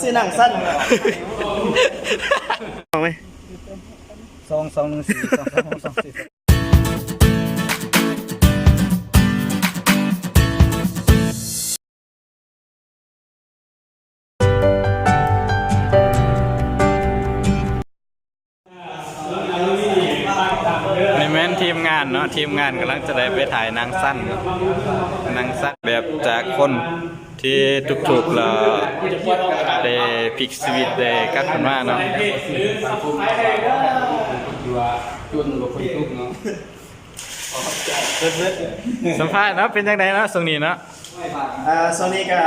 ຊື່ໜັງສັ້ນ ເອົາໄວ້ ສອງສອງໜຶ່ງສີ່ ສອງສອງຫົກ ສອງສີ່ ນີ້ແມ່ນທີມງານເນາະ ທີມງານກຳລັງຈະໄດ້ໄປຖ່າຍໜັງສັ້ນເນາະ ໜັງສັ້ນແບບຈາກຄົນທີ່ທຸກໆ ແລ້ວໄດ້ພລິກຊີວິດ ໄດ້ກັບຄືນມາເນາະ. ສຳພາດເນາະ ເປັນຈັ່ງໃດເນາະຊ່ວງນີ້ເນາະ? ອ່າ ຊ່ວງນີ້ກະ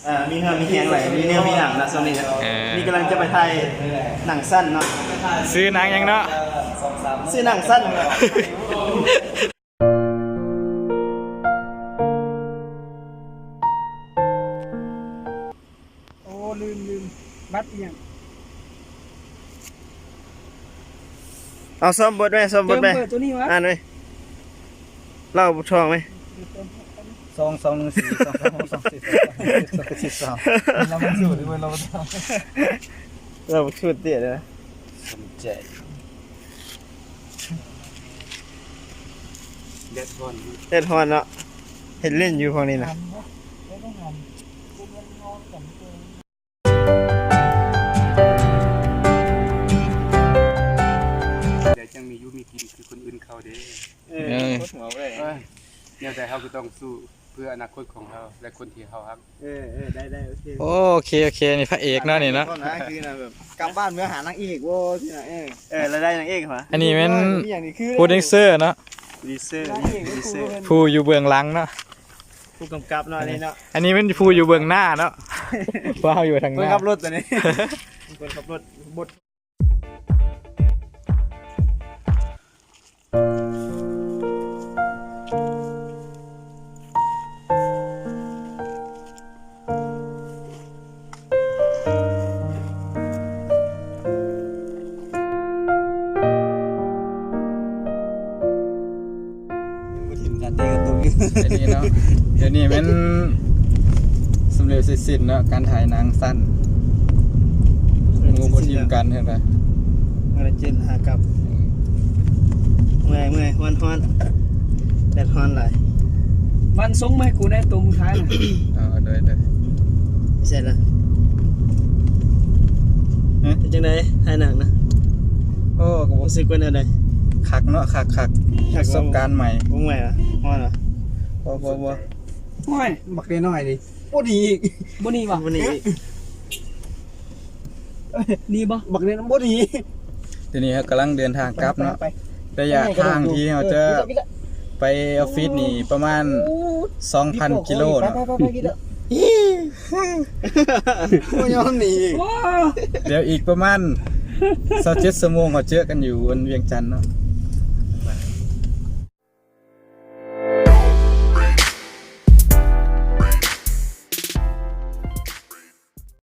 ອ່າ ມີເຫື່ອມີແຮງຫຼາຍ ມີແນວມີຫຍັງນະຊ່ວງນີ້ນະ. ເອີ ນີ້ກຳລັງຈະໄປຖ່າຍໜັງສັ້ນເນາະ. ຊື່ໜັງຫຍັງເນາະ? ຊື່ໜັງສັ້ນ. ໂອ້ ລືມ ລືມ ບັດອີ່ຫຍັງ? ເອົາ ຊ້ອມບົດແມ່ ຊ້ອມບົດແມ່ ເຕີມເບີໂຕນີ້ວະ ອ່ານແມ່ ເລົ່າທອງແມ່ ສອງສອງໜຶ່ງສີ່ ສອງສອງຫົກ ສອງເຈັດ ສອງເຈັດ ສອງເຈັດ ສອງເຈັດ ລາວບໍ່ສູດເລີຍ ລາວບໍ່ສູດເດ ສົນໃຈ. ແດດຮ້ອນ ແດດຮ້ອນເນາະ ເຮັດຫຼິ້ນຢູ່ພວກນີ້ນະ. ແຕ່ຈັ່ງມີຢູ່ມີກິນຄືຄົນອື່ນເຂົາເດ້. ເອີ ເອີ ແນວໃດເຮົາກໍຕ້ອງສູ້ເພື່ອອະນາຄົດຂອງເຮົາ ແລະ ຄົນທີ່ເຮົາຮັກ. ເອີ ເອີ ໄດ້ ໄດ້ ໂອເຄ ໂອເຄ ໂອເຄ ນີ້ພະເອກເນາະ ນີ້ເນາະ ເນາະ ຄືນະ ແບບກັບບ້ານເມືອງຫານາງເອກໂວ້ ຊີ້ນະ. ເອີ ເອີ ລະໄດ້ນາງເອກຫວາ? ອັນນີ້ແມ່ນໂປຣດິວເຊີເນາະ ໂປຣດິວເຊີ ໂປຣດິວເຊີ ຜູ້ຢູ່ເບື້ອງຫຼັງເນາະ ຜູ້ກຳກັບເນາະ ອັນນີ້ເນາະ. ອັນນີ້ແມ່ນຜູ້ຢູ່ເບື້ອງໜ້າເນາະ ພວກເຮົາຢູ່ທາງໜ້າ ຄົນຂັບລົດຕົວນີ້ ຄົນຂັບລົດ ບົດ. ບໍ່ຖິ້ມການເຕະກະຕຸກຢູ່ ດຽວນີ້ເນາະ ດຽວນີ້ແມ່ນສຳເລັດເສັດສິ້ນເນາະ ການຖ່າຍໜັງສັ້ນ ໝູ່ບໍ່ຖິ້ມກັນເຫັນປະ ເມື່ອຍ ເຈັດ ຫາກັບ ເມື່ອຍ ເມື່ອຍ ຮ້ອນ ຮ້ອນ ແດດຮ້ອນຫຼາຍ. ມັນສົ່ງມາໃຫ້ກູແດ່ ໂຕສຸດທ້າຍນະ. ອໍ ໂດຍ ໂດຍ ໃສ່ລະ ຮະ ເປັນຈັ່ງໃດ ຖ່າຍໜັງນະ? ໂອ້ ກໍບໍ່ ຮູ້ສຶກວ່າແນວໃດ? ຄັກເນາະ ຄັກ ຄັກ ປະສົບການໃໝ່ ບໍ່ເມື່ອຍຫວາ? ຮ້ອນຫວາ? ບໍ່ ບໍ່ ບໍ່ ໂອ້ຍ ບັກນ້ອຍໆນີ້ ບໍ່ດີອີກ ບໍ່ດີຫວາ? ບໍ່ດີອີກ ດີບໍ່? ບັກນີ້ບໍ່ດີ. ດຽວນີ້ເຮົາກຳລັງເດີນທາງກັບເນາະ ໄປ ໄປ ໄປ ໄລຍະທາງທີ່ເຮົາຈະໄປອອບຟິດນີ້ປະມານສອງພັນກິໂລເນາະ ໂອ້ຍ ຍອມໜີອີກ ດຽວອີກປະມານຊາວເຈັດຊົ່ວໂມງ ເຮົາເຈີກັນຢູ່ອັນວຽງຈັນເນາະ.